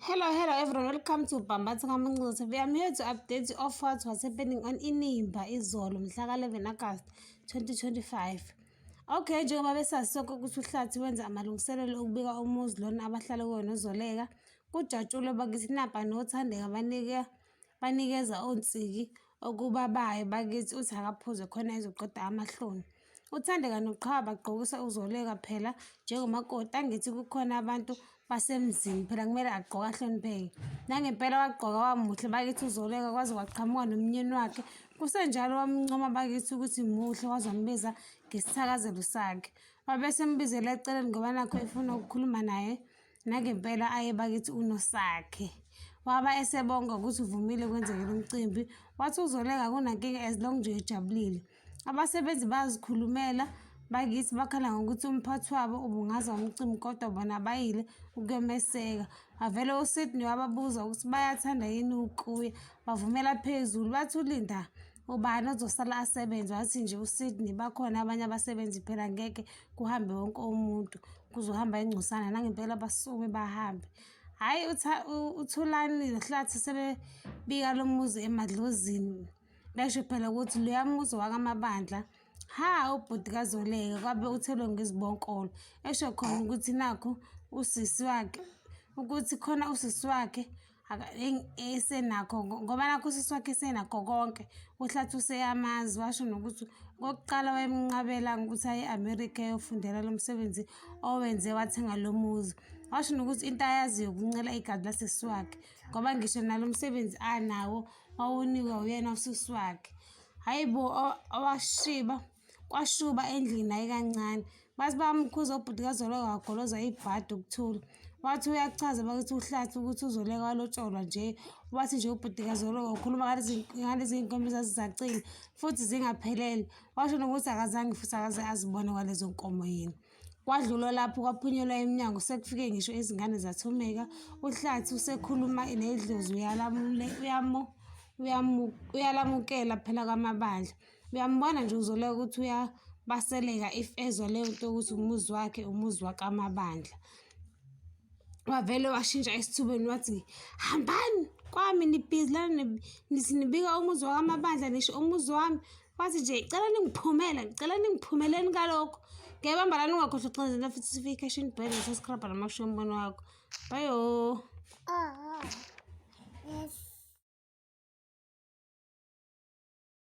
Hello, hello everyone. Welcome to Bambatha Kamanxusa TV. I'm here to update you of what was happening on Inimba izolo mhla ka-11 August 2025. Okay, njengoba besazi sonke ukuthi uHlathi wenza amalungiselelo okubika umuzi lona abahlala kuwo noZoleka. Kujatshulwe bakithi nampa noThandeka banike banikeza oNsiki okubabayo bakithi uthi akaphuze khona ezoqeda amahloni. UThandeka noQhawe bagqokisa uZoleka phela njengomakoti angithi kukhona abantu basemzini phela kumele agqoke ahlonipheke. Nangempela wagqoka wamuhle bakithi uZoleka kwaze kwaqhamuka nomnyeni wakhe. Kusenjalo wamncoma bakithi ukuthi muhle waze wambiza ngesithakazelo sakhe. Wabe esembizela eceleni ngoba nakhu efuna ukukhuluma naye. Nangempela aye bakithi uNosakhe. Waba esebonga ukuthi uvumile kwenzeke lo mcimbi. Wathi uZoleka akunankinga as long nje ejabulile. Abasebenzi bayazikhulumela bakithi bakhala ngokuthi umphathi wabo ubungaza umcimbi kodwa bona bayile ukuyomeseka. Wavele uSydney wababuza ukuthi bayathanda yini ukuya. Bavumela phezulu bathi uLinda ubani ozosala asebenze wathi nje uSydney bakhona abanye abasebenzi phela ngeke kuhambe wonke umuntu kuzohamba ingcosana nangempela basuke bahambe. Hhayi uThulani noHlathi sebebika lo muzi emadlozini besho phela ukuthi loya muzi wakaMabandla ha ubhuti kaZoleka kwabe uthelwe ngezibonkolo esho khona ukuthi nakhu usisi wakhe ukuthi khona usisi wakhe esenakho ngoba nakho usisi wakhe esenakho konke uHlathi useyamazi washo nokuthi okokuqala wayemnqabela ukuthi aye e-America eyofundela lo msebenzi owenze wathenga lo muzi. Washo nokuthi into ayaziyo ukuncela igazi lasisi wakhe ngoba ngisho nalo msebenzi anawo wawunikwa uyena usisi wakhe. Hhayi bo owashiba Kwashuba endlini hhayi kancane. Bathi bayamkhuza ubhuti kaZoleka wagoloza ibhadi ukuthula. Wathi uyachaza bakithi uHlathi ukuthi uZoleka walotsholwa nje. Wathi nje ubhuti kaZoleka ukhuluma ngalezi iy'nkomo ezazizacile futhi zingaphelele. Washo nokuthi akazange futhi akaze azibone kwalezo nkomo yena. Kwadlulwa lapho kwaphunyelwa emnyango sekufike ngisho izingane zathumeka. UHlathi usekhuluma nedlozi uyalamukela phela kwaMabandla. Uyambona nje uZoleka ukuthi uyabaseleka if ezwa leyo nto yokuthi umuzi wakhe umuzi wakaMabandla. Wavele washintsha esithubeni wathi, hambani kwami nibhizi lana nithi nibika umuzi wakaMabandla nisho umuzi wami. Wathi nje cela ningiphumele, ngicela ningiphumeleni kalokhu. Ngiyabamba lana ungakhohlwa ukucindezela futhi notification bell subscribe namasho umbono wakho. Bye. Oh, yes.